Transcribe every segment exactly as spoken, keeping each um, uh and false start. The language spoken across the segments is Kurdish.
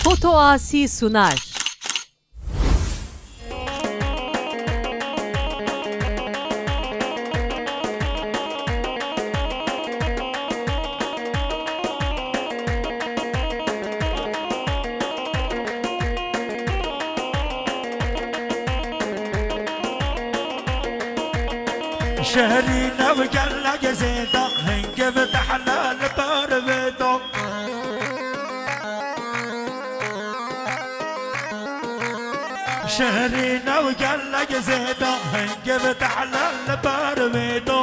Foto Asi sunar. Şehrî new gelek zêde, hingê bi tehle li ber vê de. Şehrî new gelek zêde, hingê bi tehle li ber vê de.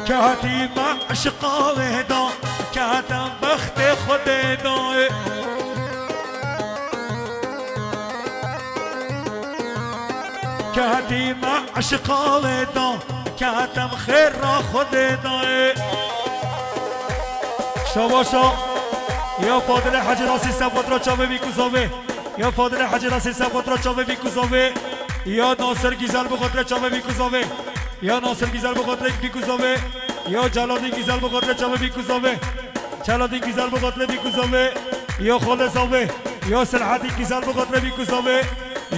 Ketî me eşqa wê de, ketem bextê Xwedê de. Ketî me eşqa wê de, ketem xêra Xwedê de. Şabaşa. Ya Fadilê Hecî Rasî, Sefqatra çavê bî ku zavê. Ya Fadilê Hecî Rasî, Sefqatra çavê bî ku zavê. Ya Nasir Gîzel, bi xatirê çavê bî ku zavê. Ya Nasir Gîzel, bi xatirê bî ku zavê. Ya Celadîn Gîzel, bi xatirê çavê bî ku zavê. Celadîn Gîzel, bi xatirê bî ku zavê. Ya Xalê zavê. Ya Silhedîn Gîzel, bi xatirê bî ku zavê.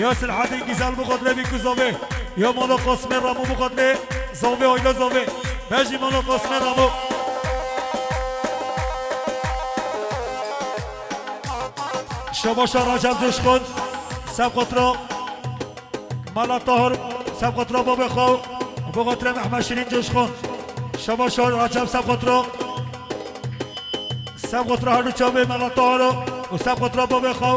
Ya Silhedîn Gîzel, bi xatirê bî ku zavê. Ya mala Qasimê Ramo, bi xatirê zavê, aîle zavê. Bejî mala Qasimê Ramo. Şabaşa Recep Coşkun, Sefqatra. Mala Tahir, Sefqatra babê xwe, bi xatirê Mehmed Şirîn Coşkun. Şabaşa Recep, Sefqatra. Sefqatra her du çavê Mala Tahir û Sefqatra babê xwe,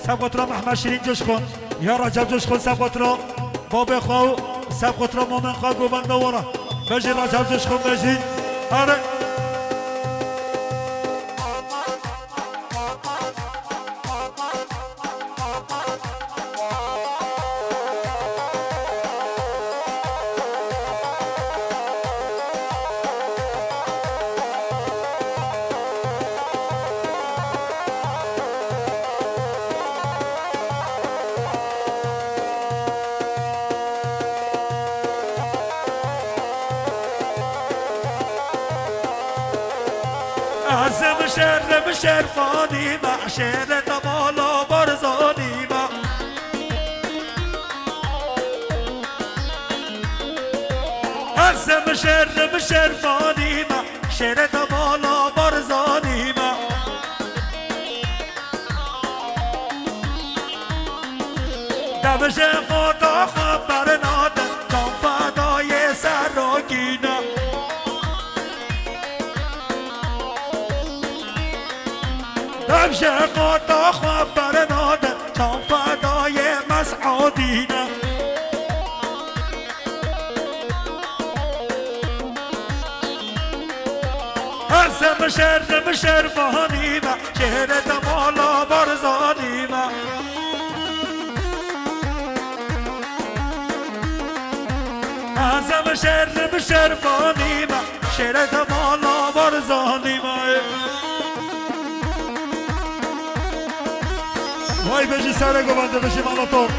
Sefqatra Mehmed Şirîn Coşkun. Ya Recep Coşkun, Sefqatra babê xwe, Sefqatra mamên xwe, govenda wara. Bejî Recep Coşkun, bejî. Here. Ez im şerim şervanî me, şêrê te mala Barzanî me. Ez im şerim şervanî me, şêrê te mala Barzanî me. Dev ji qota xwe bernadin, can fedayê serokî ne. Dev ji qota xwe bernadin, can fedayê Mes'udî ne. Ez im şerim şervanî me, şêrê te mala Barzanî me. Ez im şerim şervanî me, şêrê te mala Barzanî me. Vay bejî serê govende, bejî mala Tor.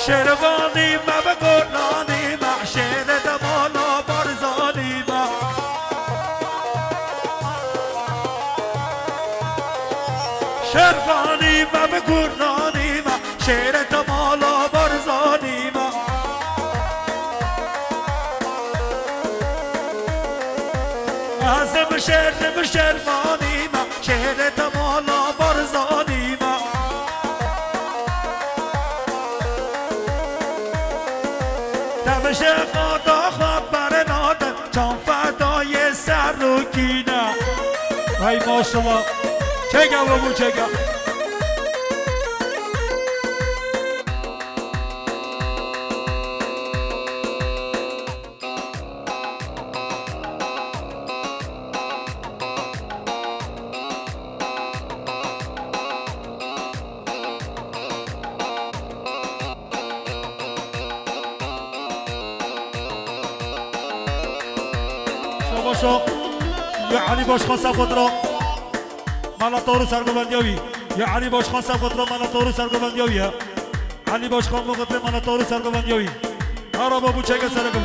Şervanî me bi Gurlanî me, şêrê te mala Barzanî me. Şervanî me bi Gurlanî me, şêrê te mala Barzanî me. Ez im şerim şervanî me, şêrê te mala Barzanî me. Dev ji qota xwe bernadin, can fedayê serokî ne. Hey maşallah. Çêke bû, çêke. So, ya Elî Başkan Sefotro, mala Toru sergovendiya wî. Ya Elî Başkan Sefotro, mala Toru sergovendiya wî ya. Elî Başkan Muxitli, mala Toru sergovendiya wî. Araba bu çeke sergin.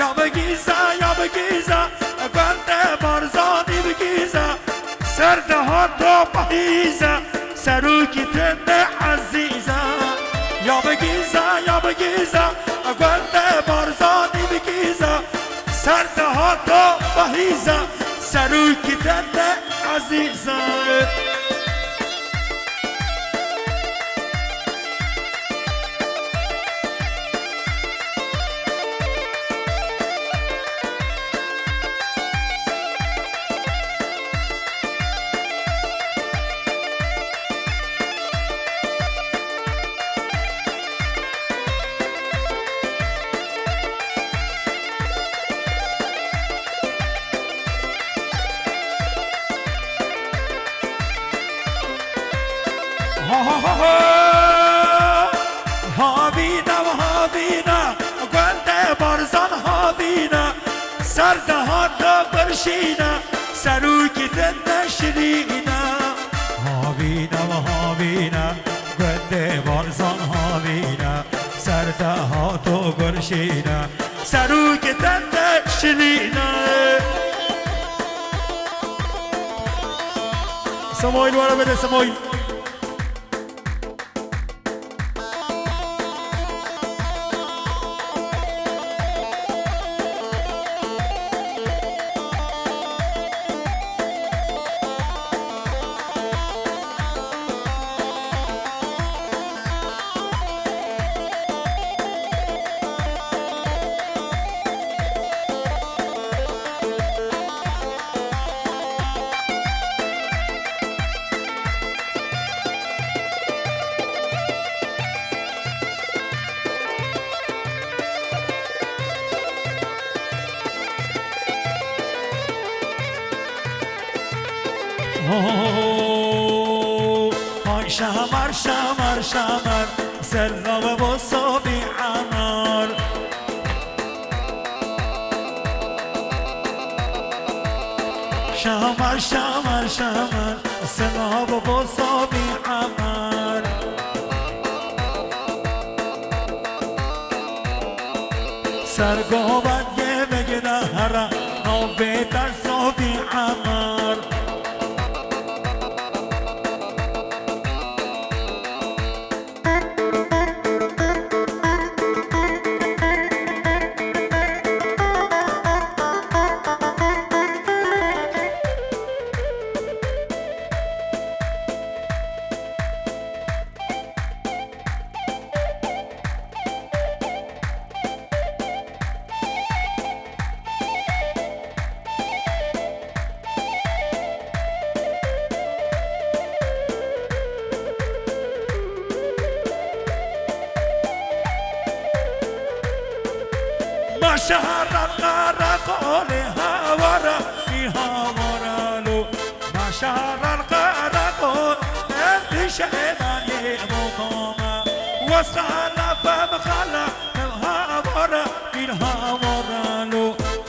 Ya bigîza, ya bigîza, Gundê Barzanî bigîza, ser de hato pahîza, serokî te ne ezîza. Ya bigîza, ya bigîza, Gundê Barzanî bigîza, ser de hato pahîza, serokî te ne ezîza. Havîna, havîna, Gundê Barzan havîna, ser de hato birşîna, serokî te ne şirîna. Havîna, havîna, Gundê Barzan havîna, ser de hato birşîna, serokî te ne şirîna. Semaîl were bide, Semaîl. Hay şamar, şamar, şamar, serra ve bo sobî anar. Şamar, şamar, şamar, serra ve bo sobî anar. Sergovan yê vegera hera, nobê tersovî amar. Maşaran qereqolê hawara, î hawara lo. Maşaran qereqol, ev dişemanê mokoma. Wes xala fem xala, ev hawara, î hawara lo.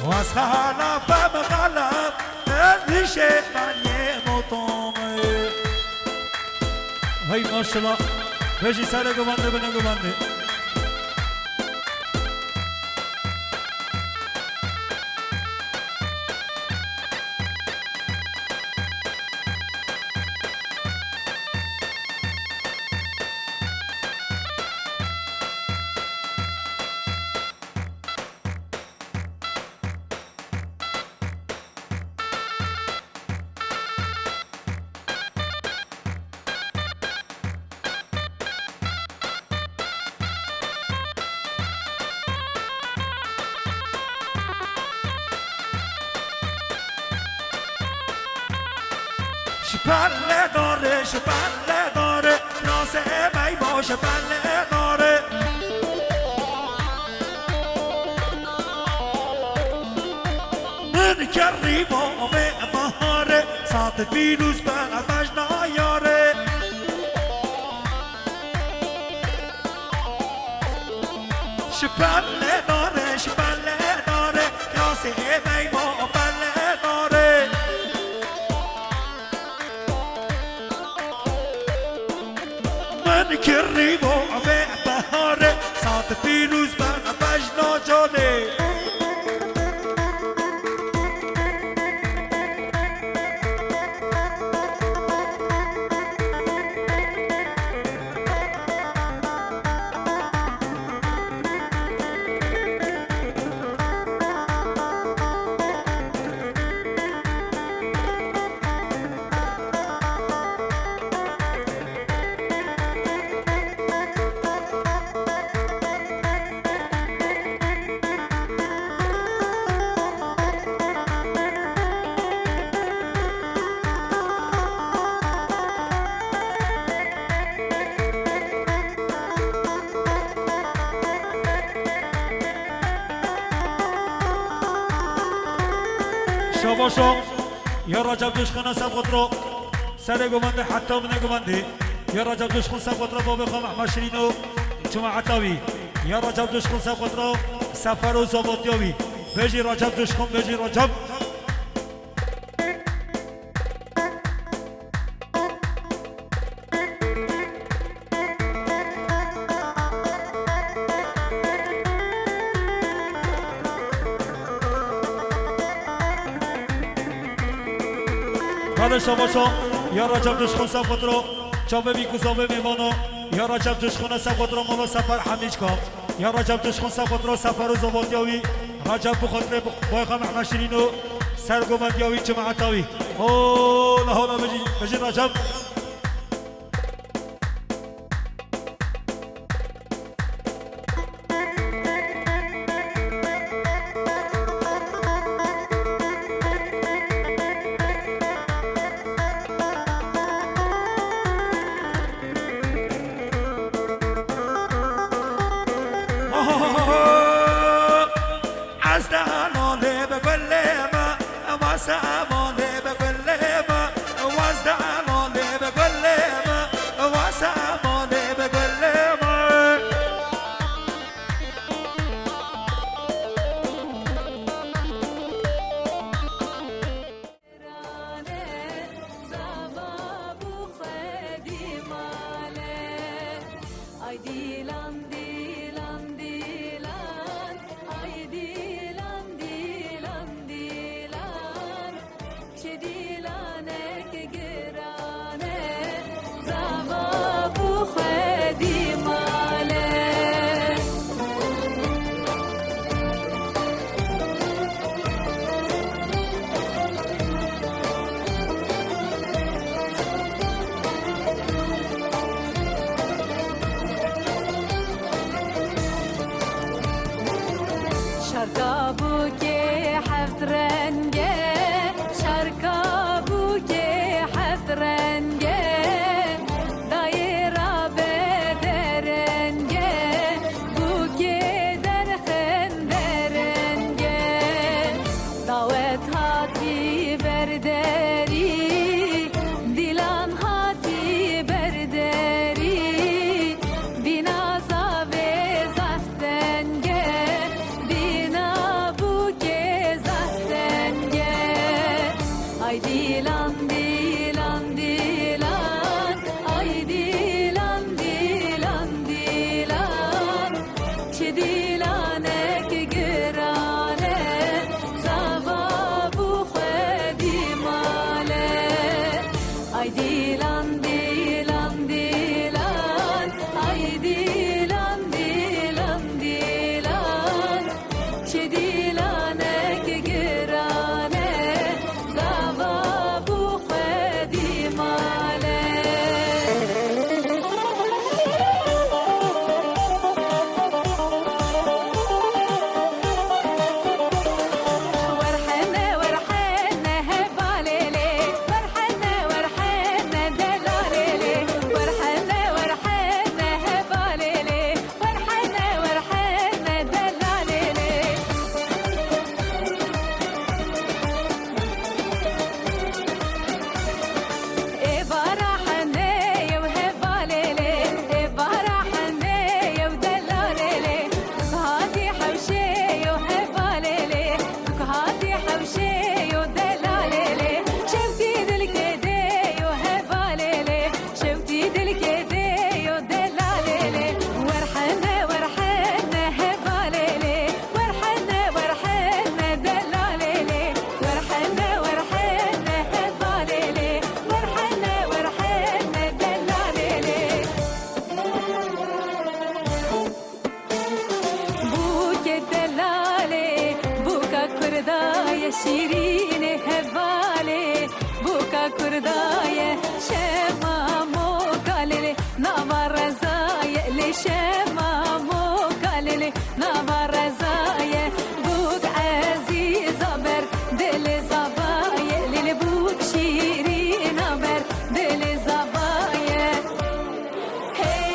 Wes xala fem xala, ev dişemanê mokoma. Hey maşallah. Vejî sere guvande bine guvande. Şiperle dore, şiperle dore, Nasê meymo ji belê nare. Min kerî bo ame bahare, sat pîrûz be bejna yare. Ji belê nare, ji belê nare, nasê meymo belê nare. Min kirî bo ame bahare, sat pîrûz be bejna canê. Şabaşo, ya Recep Coşkun'a Sefotro, serê gumandê heta minê gumandê, ya Recep Coşkun Sefotro, babê xwe Mehmet Şirîno, çima heta wî, ya Recep Coşkun Sefotro, sefer û zavatiya wî, bejî Recep Coşkun, bejî Recep. Hadi şabaşo, ya Recep Coşkun Sefotro, çavê bî ku zavê mêvano, ya Recep Coşkun Sefotro, mala sefer hemîçka. Ya Recep Coşkun Sefotro, sefer û zavatiya wî, Recep bi xatirê boy xwe Mehmet Şirîno, ser govendiya wî, cemaeta wî. O, la hawla bejî, bejî Recep. Ez de nolê bi gulê me, wasa molê bi gulê me, waz de nolê bi gulê me, wasa molê bi gulê me. Rane, zava bû xwedî male. Ay dîlan, dîlan, dîlan. Ay dîlan, dîlan, dîlan. Çi dîlanek giran e, zava bû xwedî male. Şarka bûkê heft reng e, şarka bûkê heft reng e, dayê rabe dereng e, bûkê derxin dereng e. Dawet hatî ber derî, dîlan hatî ber derî, dîna zavê zaf teng e, dîna bûkê zaf teng e. Ay dîlan, dîlan, dîlan, ay dîlan, dîlan, dîlan. Çi dîlanek giran e, zava bû xwedî male. Ay dîlan, dîlan, dîlan, ay dîlan, dîlan, dîlan. Çi dîlanek giran e, zava bû xwedî male. Werhene, werhene, hevalê lê. Werhene, werhene, delalê lê. Werhene, Şîrînê hevalê, boka kurda ye, şema moka lê lê, nava reza ye lê, şema moka lê lê, nava reza ye. Bûk ezîza ber dilê zava ye lê lê, bûk şîrîna ber dilê zava ye. Hey,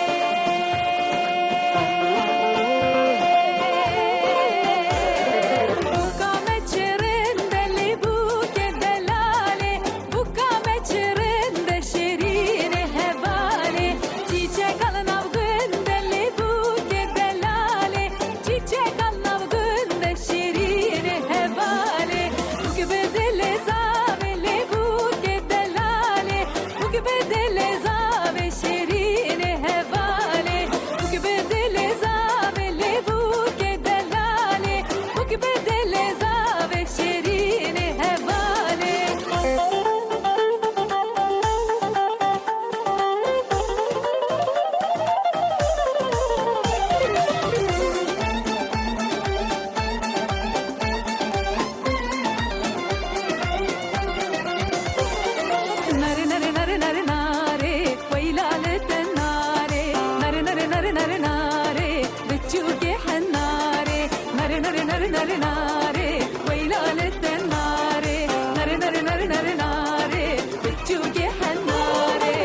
bûka me çi rind e lê bûkê delalê, bûka me çi rind e şêrînê hevalê. Çîçeka li nav gund e lê bûkê delalê, çîçeka li nav gund e şêrînê hevalê. Bûk bi dilê zavê lê bûkê delalê, bûk bi dilê zavê şêrînê hevalê, bûk bi dilê zavê lê bûkê delalê, bûk bi dilê zavê şêrînê hevalê. Nare, nare, nare, nare, nare, weyla li te nare. Nare, nare, nare, nare, nare, biçûkê henare. Nare, nare, nare, nare, nare, weyla li te nare. Nare, nare, nare, nare, nare, biçûkê henare.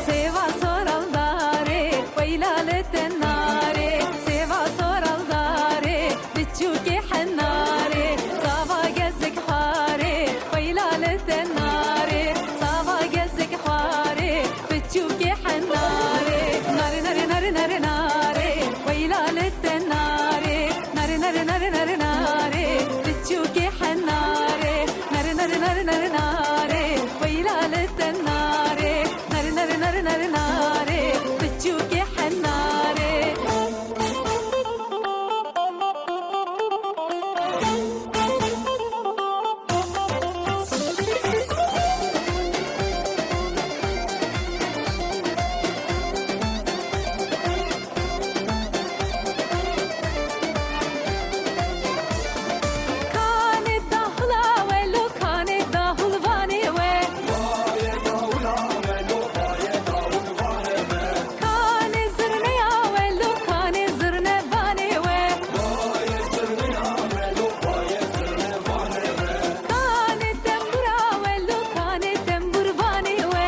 Sêva soraldarê, weyla li te nare. Sêva soraldarê, biçûkê henarê. Sava gezik xwarê, weyla li te nare. Sava gezik xwarê, biçûkê henarê. Nare, nare, nare, nare, nare, weyla li te nare. Nare, nare, nare, nare, nare, biçûkê henarê. Nare, nare, nare, nare, nare, weyla li te nare. Nare, nare, nare, nare, nare, biçûkê henarê. Kanê dahula we lo, kanê dahulvanê we. Kanê zirneya we lo, kanê zirnevanê we. Kanê tembura we lo, kanê temburvanê we.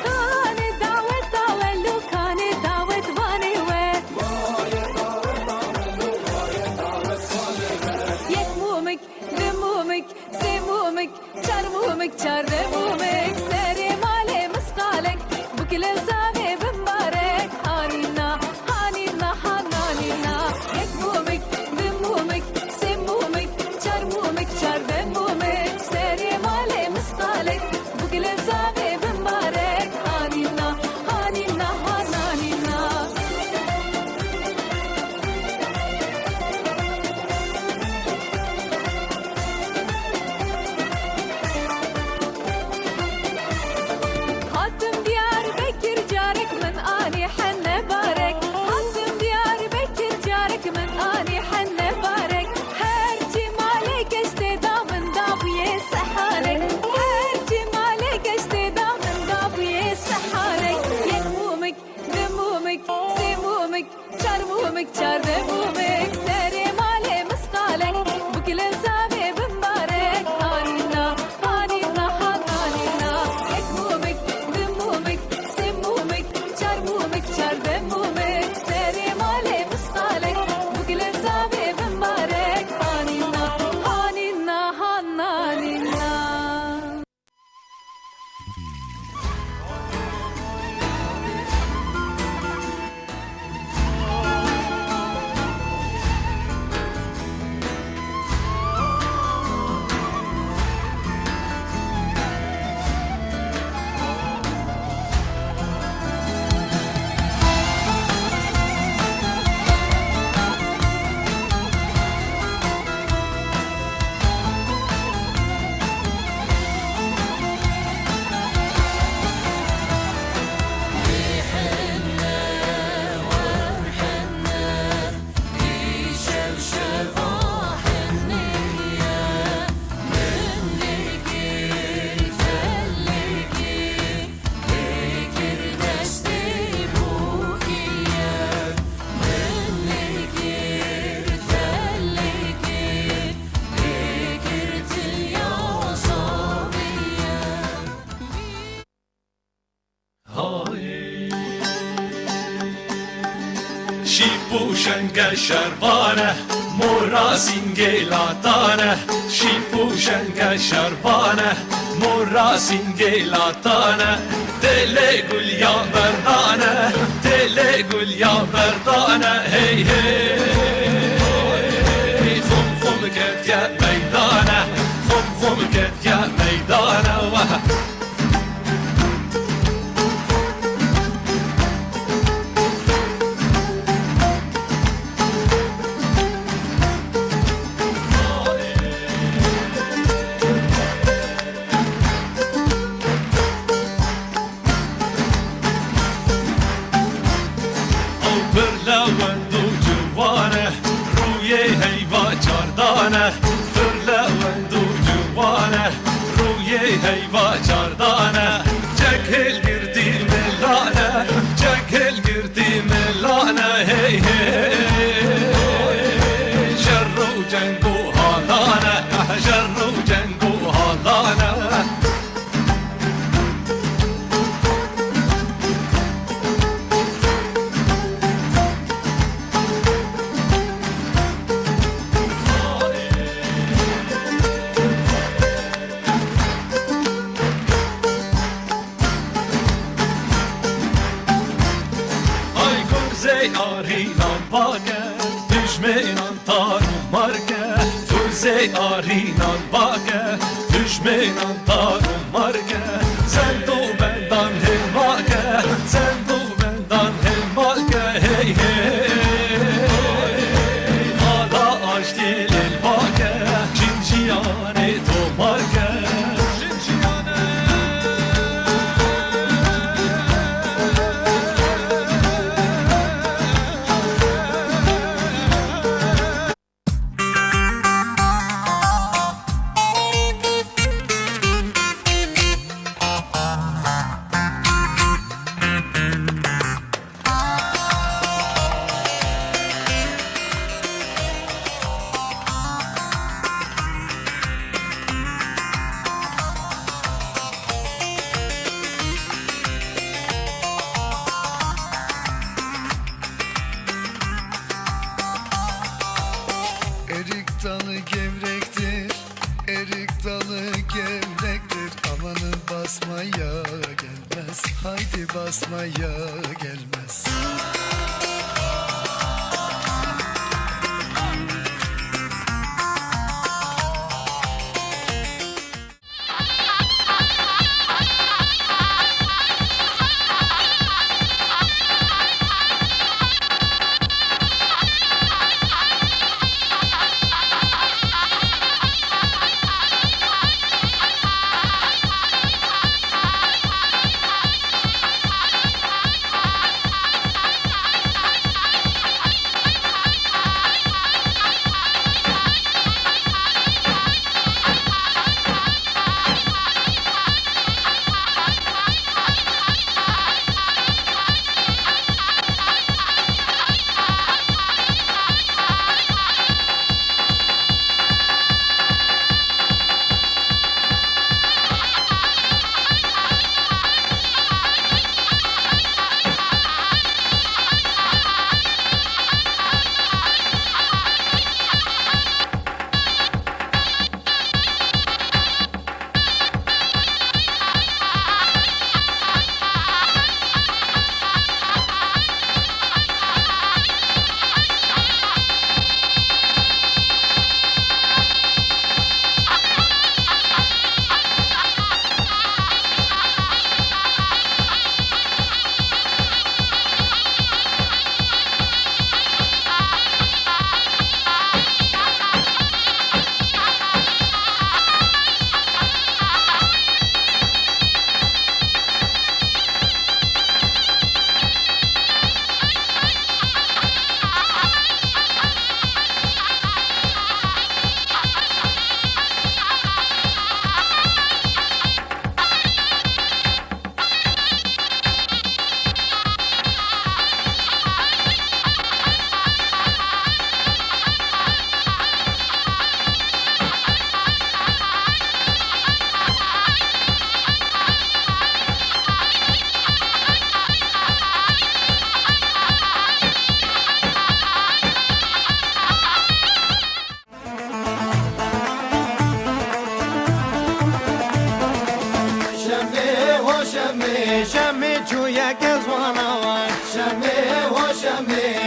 Kanê daweta we lo, kanê dawetvanê we. Yek mûmik, du mûmik, sê mûmik, çar mûmik, çardeh mûmik, serê malê misqalek, bûk li zavê bimbarek. Hanîna, hanîna, hananîna. Yek mûmik, du mûmik, sê mûmik, çar mûmik, çardeh mûmik, serê malê misqalek, bûk li zavê bimbarek. Hanîna, hanîna, hananîna. Hatim Diyarbekir carek, min anî hene barek. Hatim Diyarbekir carek, min anî hene barek. Her çi malê geştê da, min dabûyê seharek. Her çi malê geştê da, min dabûyê seharek. Yek mûmik, du mûmik, sê mûmik, çar mûmik, çardeh mûmik, serê malê misqalek, bûk li zavê bimbarek. Hanîna, hanîna, hananîna. Yek mûmik, du mûmik, sê mûmik, çar mûmik, çardeh mûmik, serê malê misqalek, bûk li zavê bimbarek. Hanîna, hanîna, hananîna. Şîp û şenge şerbane, mora sîngê latane. Şîp û şenge şerbane, mora sîngê latane. Têlê gul ya berdane, têlê gul ya berdane. Hey hey, xum xum ketiye meydane, xum xum ketiye meydane. Wah. Ew pir lewend û ciwan e, rûyê heyva çardan e. Pir lewend û ciwan e, rûyê heyva çardan e. Çek hilgirtî milane, çek hilgirtî milane. Hey hey, şer û ceng û halane, şer û ceng û halane. Ay gurzê arînan bake, dijmênan tar û marke. Gurzê arînan bake, dijmênan tar û marke. Zend û bendan hêl make, zend û bendan hêl make. Hey hey, hala aştî lêl make, jin jiyanê tomar ke. Erik dalı gevrektir, erik dalı gevrektir. Amanın basmaya gelmez, haydi basmaya gelmez.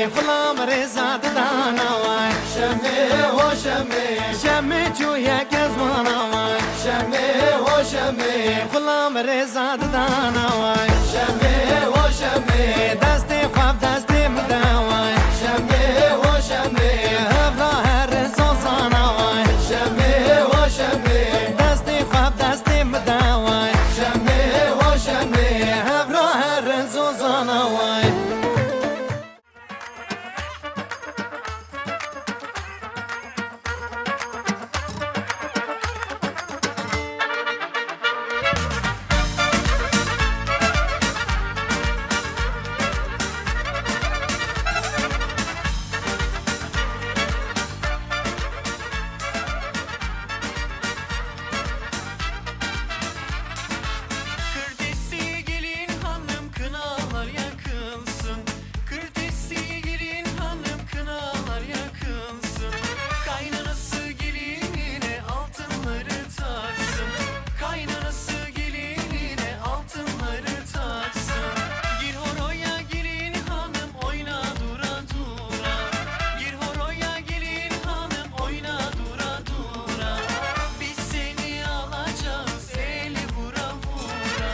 Xulam rêza didana way. Şemê ho şemê. Şemê çûye kezmana way. Şemê ho şemê. Xulam rêza didana way. Şemê ho şemê. Destê xwe bi destê min de way. Şemê ho şemê. Hevra herin zozana way. Şemê ho şemê. Destê xwe bi destê min de way. Şemê ho şemê. Hevra herin zozana way. Kırtesi gelin hanım kınalar yakılsın. Kırtesi gelin hanım kınalar yakılsın. Kaynanası gelinine altınları taksın. Kaynanası gelinine altınları taksın. Gir horoya gelin hanım oyna dura dura. Gir horoya gelin hanım oyna dura dura. Biz seni alacağız el vura vura.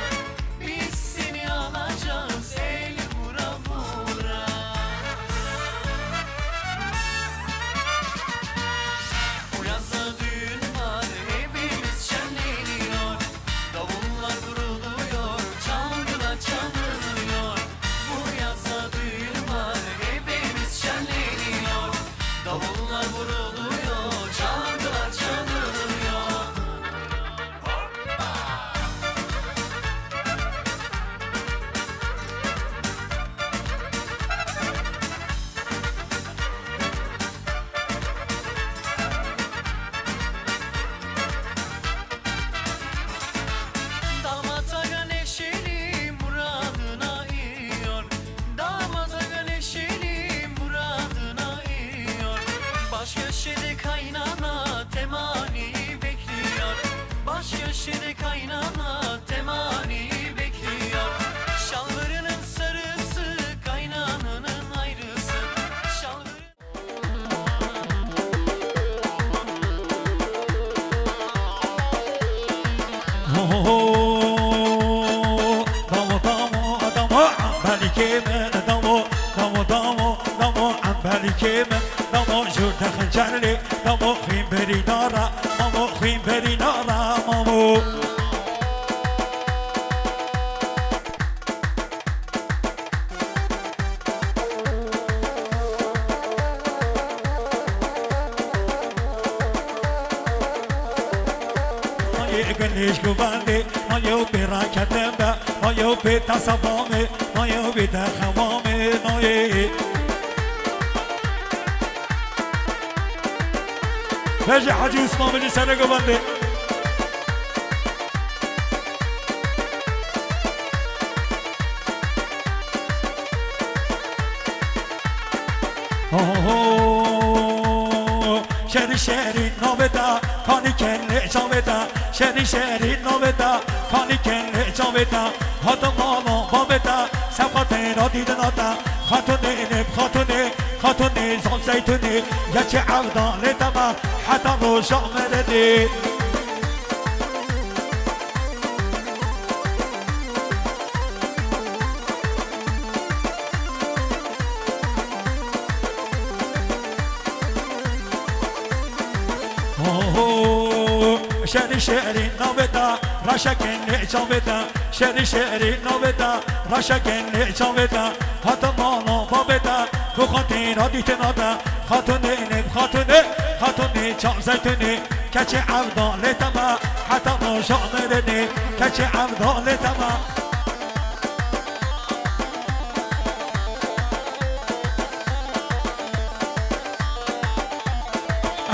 Biz seni alacağız el vura vura. Bu yazda düğün var, evimiz şenleniyor. Davullar vuruluyor, çalgılar çalınıyor. Bu yazda düğün var, evimiz şenleniyor. Davullar vuruluyor, çalgılar çalınıyor. Damat aga neşeli muradına eriyor. Damat aga neşeli muradına eriyor. Baş köşede kaynana temani bekliyor. Baş köşede kaynana temani bekliyor. Şalvarının sarısı kaynananın ayrısı. Şalvarı Damo, damo, damo, damo, embelikê min, damo, damo, damo, damo, embelikê min, damo, jûr de xincerlê, damo, xwîn berî nara, mamo, xwîn berî nara, mamo. Nayê gunêj guvendê, nayê û pê raketin be, nayê û pê tesa bamê, nayê û bê te xemamê, nayê. Bejê Hacî Osman Bilî serê guvendê. Ho, ho, ho. Şerî şerî navê te, kanî kelê çavê te. Şerî şerî navê te, kanî kelê çavê te. Hatim mala bavê te, sewqatê ra dîdina te. Xatunê nêb xatunê, xatunê zam zeytunê. Yekê evda lê te me, heta roja mirinê. Oho, şerî şerî navê te, reşekên lê çavê te. Şerî şerî navê te, reşekên lê çavê te. Hatim mala bavê te, bi xatîra dîtina te. Xatunê nêb xatunê, xatunê çav zeytunê. Keçê evda lê te me, heta roja mirinê. Keçê evda lê te me.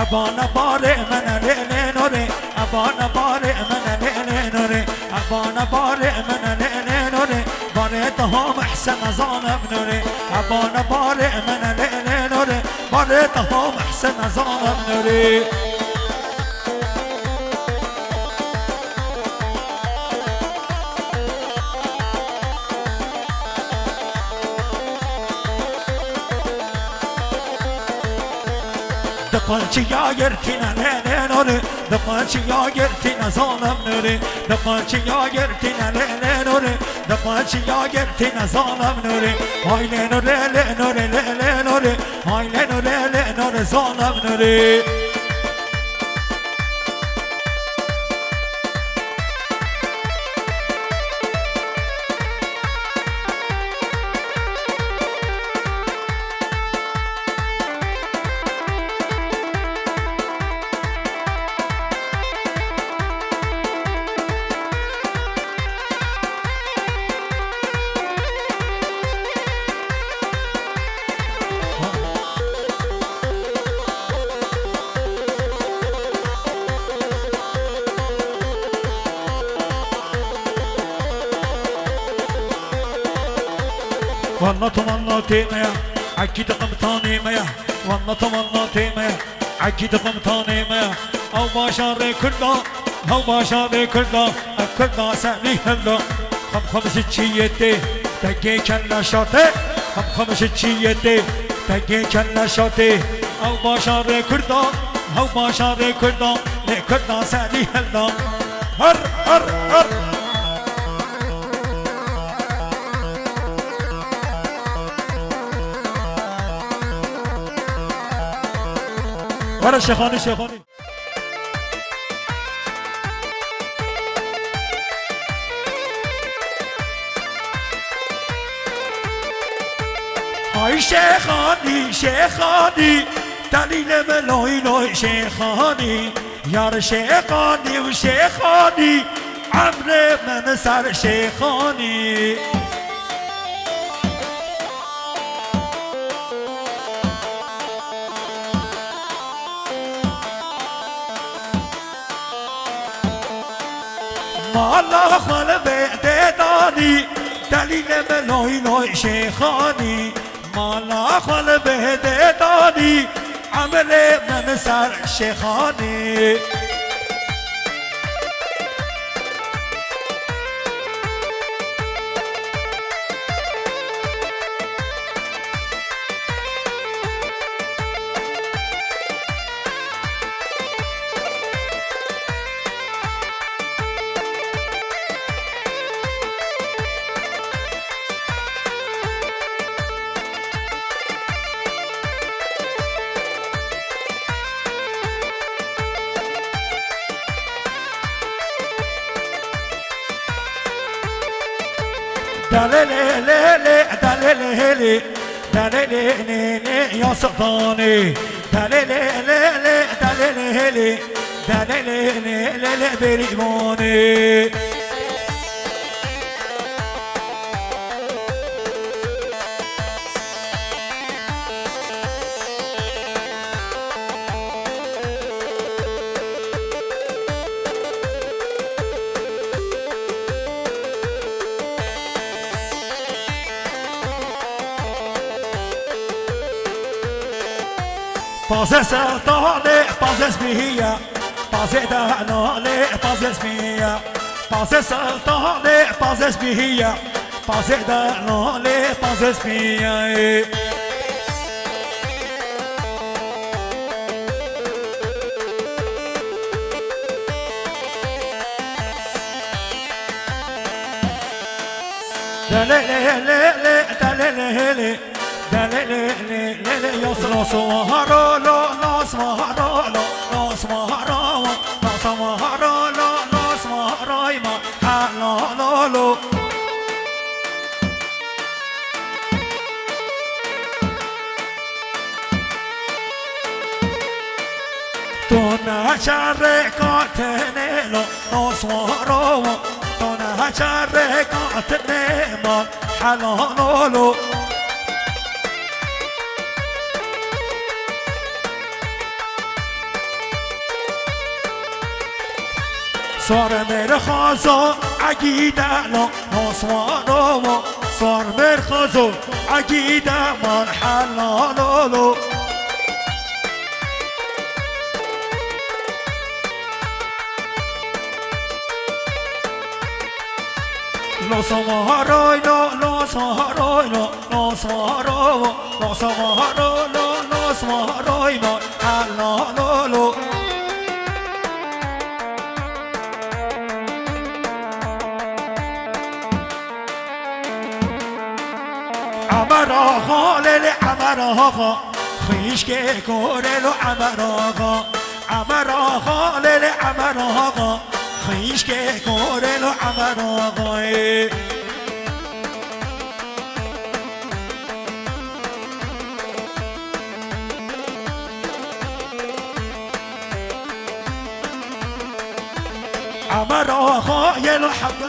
Ebana barê min lê lê norê, ebana barê min lê lê norê, ebana barê min lê lê norê, barê te ho mehsen zanim norê, ebana barê min lê lê norê, barê te ho mehsen zanim norê. Qançiya girtîne lê lê nûrê, di qançiya girtîne zalim nûrê, di qançiya girtîne lê lê nûrê, di qançiya girtîne zalim nûrê. Hay lê nûrê, lê nûrê, lê lê nûrê, hay lê nûrê, lê nûrê, zalim nûrê. Walla tu walla tê me ya, ekîd qimtanê me ya. Walla tu walla tê me ya, ekîd qimtanê me ya. Ew bajarê Kurda, ew bajarê Kurda, ev Kurda serî hilda. Xem xem ji çiyê tê, dengê kelle şatê. Xem xem ji çiyê tê, dengê kelle şatê. Ew bajarê Kurda, ew bajarê Kurda, lê Kurda serî hilda. Her, her, her. Were Şêxanî, Şêxanî. Hay Şêxanî, Şêxanî, delîlê min loy loy Şêxanî. Yar Şêxanî û Şêxanî, emrê min ser Şêxanî. Mala xwe li vê dê danî, delîlê min loy loy Şêxanî. Mala xwe li vê dê danî, emrê min ser Şêxanî. Dalê lê lê lê, dalê lê lê, dalê lê lê lê ya Sultanê. Dalê lê lê lê, dalê lê lê, dalê lê lê lê lê Bêrîvanê. Pazê Sultanê, pazê Spihiya, pazê Delalê, pazê Spihiya, pazê Sultanê, pazê Spihiya, pazê Delalê, pazê Spiyayê. Delê lê lê lê, delê lê lê, delê lê lê lê lê, yos los waharo lo, los waharo lo, los waharo, los waharo lo, los waharo ma, ha lo lo lo. Tu neçerê katine lo, noswaro, tu neçerê katine ma, helalo lo. Sor mêr xazo egîde lo, noswaro, sor mêr xazo egîde man, helalo lo. Lo samaharoy lo, lo samaharoy lo, lo samaharoy lo, lo samaharoy lo, lo Smaroy noy, ala lolo. Emer axa, lêlê Emer axa, xwişkê korê lo Emer axa. Emer axa, lêlê Emer axa, xwişkê korê lo Emer axayê. Emer axa yê lo hebe.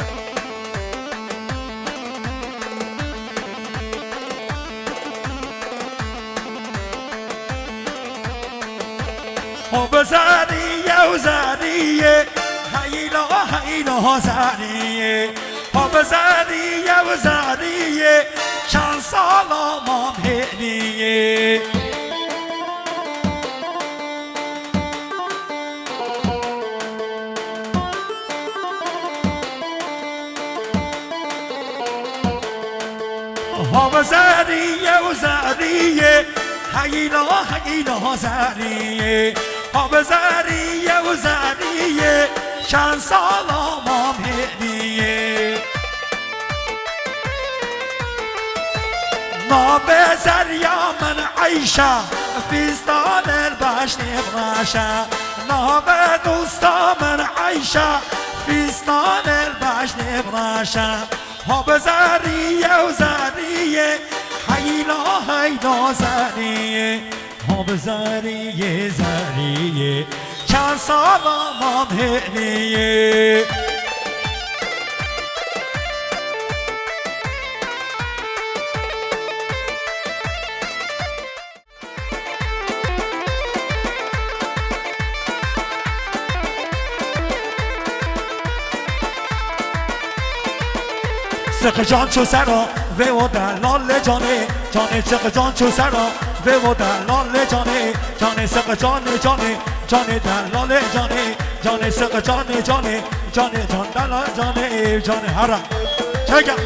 Ho bi zerî ye û zerî ye, heyla heyla zerî ye. Ho bi zerî ye û zerî ye, çend sala mam hênî ye. Ha bi zerî ye û zerî ye, heyla heyla zerî ye. Ha bi zerî ye û zerî ye, çend sala mam hêdî ye. Navê zerya min Eyşe, fîstanê li beşnê bireşe. Navê dosta min Eyşe, fîstanê li beşnê bireşe. Ha bi zerî ye û zerî ye, heyla heyla zerî ye. Ha bi zerî ye, zerî ye, çend sala mam hênî ye. Siqican çû sera vê o delalê canê, canê siqican çû sera vê o delalê canê, canê siqicanê canê, canê delalê canê, canê siqicanê canê, canê can delal canê, canê hera. Çeke.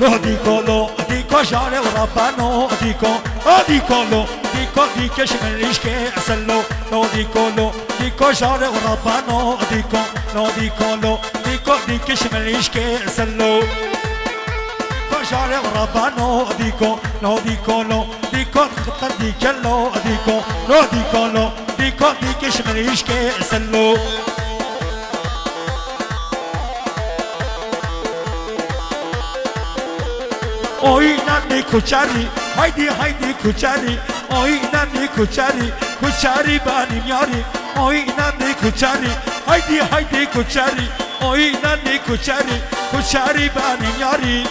Lo dîko, lo dîko, jare û rabano dîko. Lo dîko, lo dîko, dîke ji min lîşkê esil lo. Lo dîko, lo dîko, jare û rabano dîko. Lo dîko, lo dîko, dîke ji min lîşkê esil lo. Ko jare û rabano dîko. Lo dîko, lo dîko, dîko, lo dîko, lo dîko, lo dîko, dîke ji min lîşkê esil lo. Oy nanê kuçerî, haydî haydî kuçerî. Oy nanê kuçerî, kuçerî banî yarî. Oy nanê kuçerî, haydî haydî kuçerî. Oy nanê kuçerî, kuçerî banî yarî.